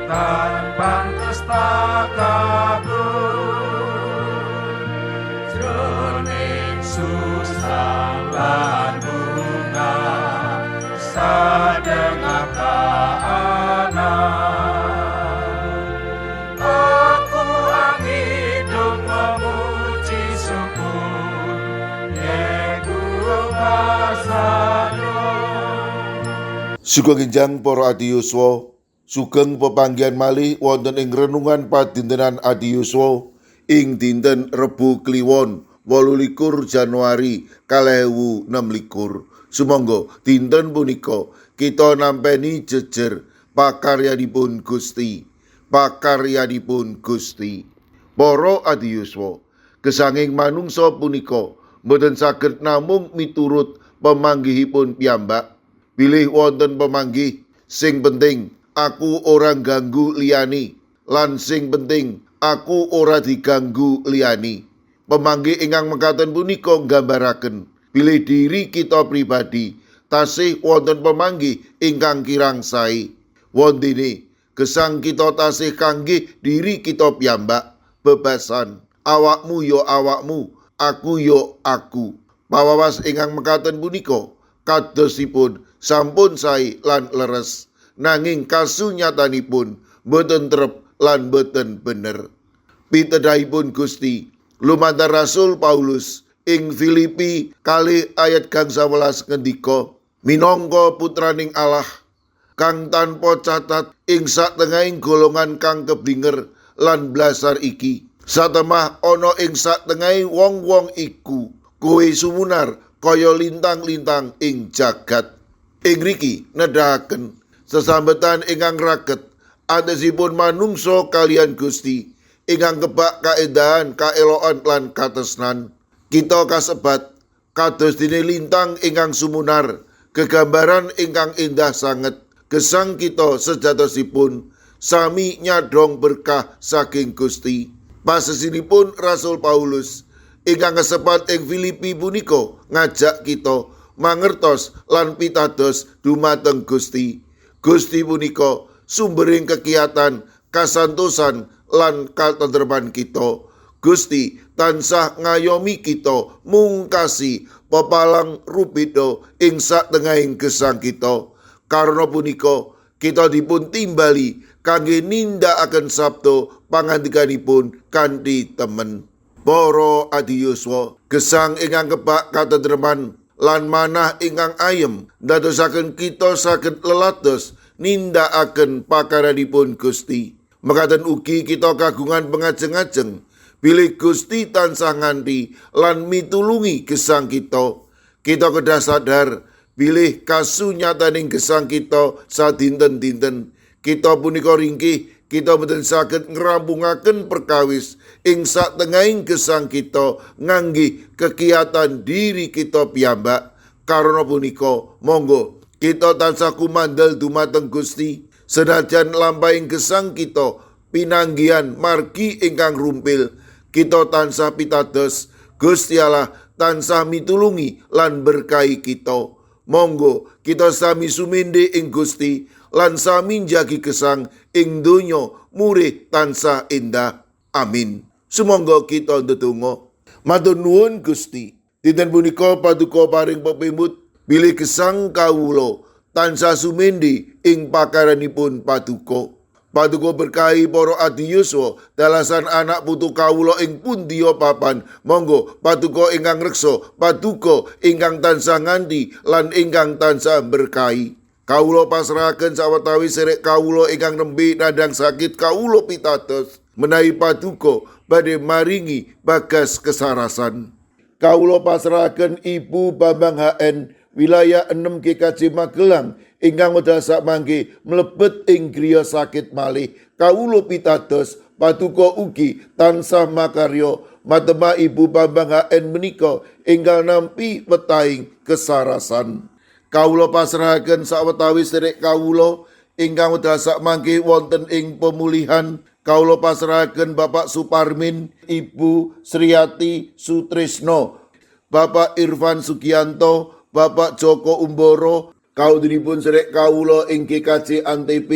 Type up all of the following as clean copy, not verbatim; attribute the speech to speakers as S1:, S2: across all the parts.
S1: Tan pantes takabur jroning susah lan bungah sadengah kahanan. Aku angidung memuji syukur Yeku kasado.
S2: Sugeng enjang para adiyuswa, sugeng pepanggihan malih wonten ing renungan padintenan adiyuswa ing dinten Rebo Kliwon 28 Januari 2026. Sumangga dinten punika kita nampeni jejer pakaryanipun Gusti. Pakaryanipun Gusti. Para adiyuswa, gesanging manungsa punika mboten saged namung miturut pemanggihipun piyambak. Bilih wonten pemanggih sing penting aku ora ganggu liyane lan sing penting aku ora diganggu liyane. Pemanggih ingkang mekaten punika nggambaraken bilih diri kita pribadi tasih wonten pemanggih ingkang kirang sae. Wontene gesang kita tasih kangge diri kita piyambak, bebasan awakmu ya awakmu, aku ya aku. Pawawas ingkang mekaten punika kadosipun sampun sae lan leres, nanging kasunyatanipun boten trep lan boten bener. Pitedhahipun Gusti lumantar Rasul Paulus ing Filipi 2 ayat 11 ngendika, minangka putraning Allah kang tanpa catat ing satengahing golongan kang keblinger lan blasar iki, satemah ana ing satengahing wong-wong iku kowe sumunar kaya lintang-lintang ing jagat. Ing riki nedhaken sesambetan ingkang raket atesipun manungsa kalian Gusti ingkang kebak kaendahan, kaelokan lan katresnan. Kita kasebat kados dene lintang ingkang sumunar, gegambaran ingkang indah sanget. Gesang kita sejatosipun sami nyadhong berkah saking Gusti. Pasesinipun Rasul Paulus ingkang kasebat ing Filipi punika ngajak kita mangertos lan pitados dumateng Gusti. Gusti punika sumbering kekiatan, kasantosan lan katentreman kita. Gusti tansah ngayomi kita mungkasi pepalang rupida ing satengahing gesang kita. Karena punika kita dipun timbali kangge nindakaken sabda pangandikanipun kanthi temen. Para adiyuswa, gesang ingkang kebak katentreman lan manah ingkang ayem ndadosaken kita saged lelados nindakaken pakaranipun Gusti. Mekaten ugi kita kagungan pengajeng-ajeng bilih Gusti tansah nganti lan mitulungi gesang kita. Kita kedah sadar bilih kasunyataning gesang kita sadinten-dinten. Kita punika ringkih, kita mboten saged ngrampungaken perkawis ing satengahing gesang kita ngangge kekiatan diri kita piyambak. Karena punika monggo kita tansah kumandel dumateng Gusti senajan lampahing gesang kita pinanggihan margi ingkang rumpil. Kita tansah pitados Gusti Allah tansah mitulungi lan berkahi kita. Monggo kita sami sumende ing Gusti lan sami njagi gesang ing donya murih tansah indah. Amin. Sumangga kita ndedonga. Matur nuwun Gusti. Dinten punika paduka paring pepimut bilih gesang kawula tansah sumende ing pakaranipun paduka. Paduka berkahi para adiyuswa dalasan anak putu kawula ing pundiya papan. Monggo paduka ingkang reksa, paduka ingkang tansah nganti lan ingkang tansah berkahi. Kawula pasrahaken sawetawis serek kawula ingkang nembe nandhang sakit kawula pitados menawi paduka badhe maringi bagas kesarasan. Kawula pasrahaken Ibu Bambang HN wilayah 6 GKJ Magelang ingkang wekdal sakmangke mlebet ing griya sakit malih. Kawula pitados paduka ugi tansah makarya matemah Ibu Bambang HN menika ingkang nampi wetahing kesarasan. Kawula pasrahaken sawetawis sedherek kawula ingkang wekdal sakmangke wonten ing pemulihan. Kawula pasrahaken Bapak Suparmin, Ibu Sriati Sutrisno, Bapak Irfan Sugianto, Bapak Joko Umboro, kaudinipun sedherek kawula ing GKJ Antp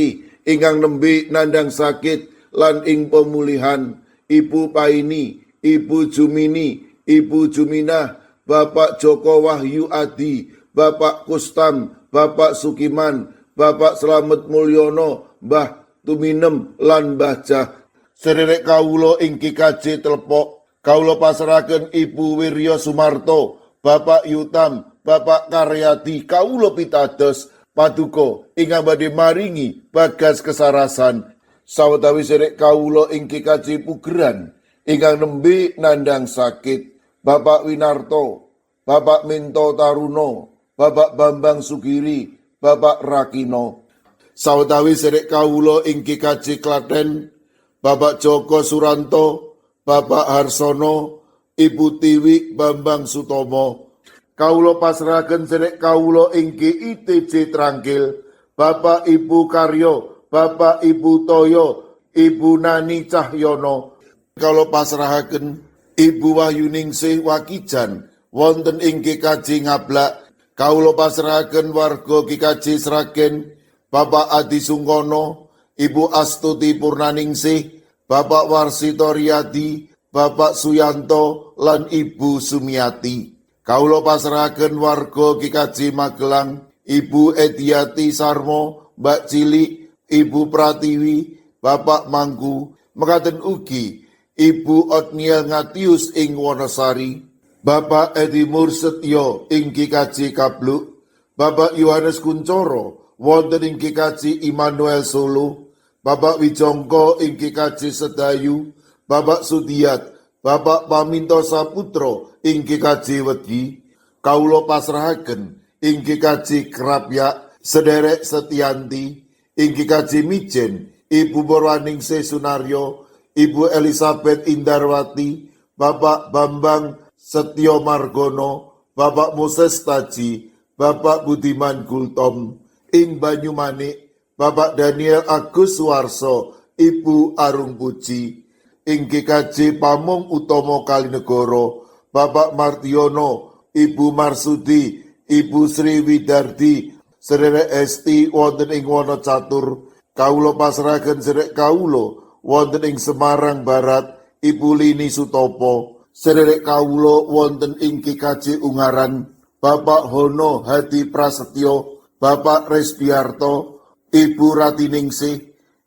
S2: ingkang nembe nandhang sakit lan ing pemulihan, Ibu Paini, Ibu Jumini, Ibu Juminah, Bapak Joko Wahyu Adi, Bapak Kustam, Bapak Sukiman, Bapak Slamet Mulyono, Mbah Tuminem lan Mbah Jah. Sederek kawula ing GKJ Telepok, kawula pasrahaken Ibu Wirya Sumarto, Bapak Yutam, Bapak Karyadi, kawula pitados paduka ingkang badhe maringi bagas kesarasan. Sawetawis sederek kawula ing GKJ Pugeran ingkang nembe nandhang sakit, Bapak Winarto, Bapak Minto Taruno, Bapak Bambang Sugiri, Bapak Rakino. Sawetawis sederek kawula ing GKJ Klaten, Bapak Joko Suranto, Bapak Harsono, Ibu Tiwi Bambang Sutomo. Kawula pasrahaken sederek kawula ing GITJ Trangkil, Bapak Ibu Karyo, Bapak Ibu Toyo, Ibu Nani Cahyono. Kawula pasrahaken Ibu Wahyuningsih Wakijan wonten ing GKJ Ngablak. Kawula pasrahaken warga GKJ Sragen, Bapak Adi Sungkono, Ibu Astuti Purnaningsih, Bapak Warsito Riyadi, Bapak Suyanto, lan Ibu Sumiati. Kawula pasrahaken warga GKJ Magelang, Ibu Ediati Sarmo, Mbak Cilik, Ibu Pratiwi, Bapak Mangku, mekaten ugi Ibu Otniel Ngatius ing Wonosari, Bapak Edi Mursetyo ing GKJ Kabluk, Bapak Yohanes Kuncoro wonten ing GKJ Immanuel Solo, Bapak Wijongko ing GKJ Sedayu, Bapak Sudiat, Bapak Paminto Saputro ing GKJ Wedi, kawula pasrahaken ing GKJ Krapyak, Sederek Setianti, ing GKJ Mijen, Ibu Borwaningsih Sunaryo, Ibu Elizabeth Indarwati, Bapak Bambang Setyo Margono, Bapak Moses Taji, Bapak Budiman Gultom, ing Banyumanik, Bapak Daniel Agus Suwarso, Ibu Arung Puji, ing GKJ Pamong Utomo Kalinegoro, Bapak Martiono, Ibu Marsudi, Ibu Sri Widardi, Sederek Esti wonten ing Wonocatur, kawula pasrahaken sederek kawula wonten ing Semarang Barat, Ibu Lini Sutopo, sederek kawula wonten ing GKJ Ungaran, Bapak Hono Hadi Prasetyo, Bapak Resdiarto, Ibu Ratiningsih,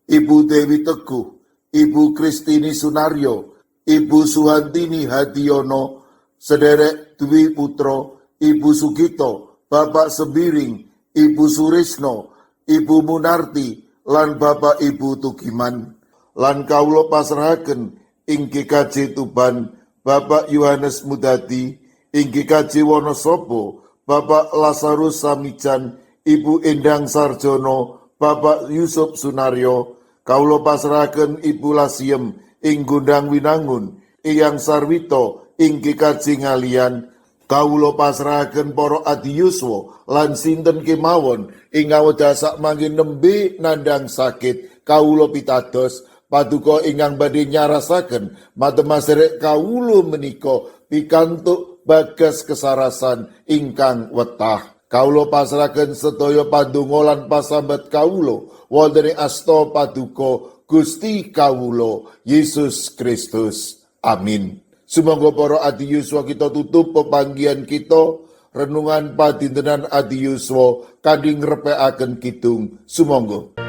S2: Ibu Dewi Teguh, Ibu Kristini Sunaryo, Ibu Suhantini Hadiono, Sederek Dwi Putro, Ibu Sugito, Bapak Sembiring, Ibu Surisno, Ibu Munarti, lan Bapak Ibu Tugiman. Lan kawula pasrahaken ing GKJ Tuban, Bapak Yohanes Mudadi, ing GKJ Wonosobo, Bapak Lazarus Samijan, Ibu Endang Sarjono, Bapak Yusuf Sunaryo, kawula pasrahaken Ibu Lasiem ing Gondang Winangun, Eyang Sarwito ing GKJ Ngalian, kawula pasrahaken para adiyuswa lan sinten kemawon ing awedasak mangke nembe nandhang sakit, kawula pitados paduka ingkang badhe nyarasaken matem kawula menika pikantuk bagas kesarasan ingkang wetah. Kawula pasrahaken sedaya pandonga lan pasambat kawula wonten ing asta paduka Gusti kawula Yesus Kristus. Amin. Sumangga para adiyuswa kita tutup pepanggihan kita renungan padintenan adiyuswa kanthi ngrepekaken kidung. Sumangga.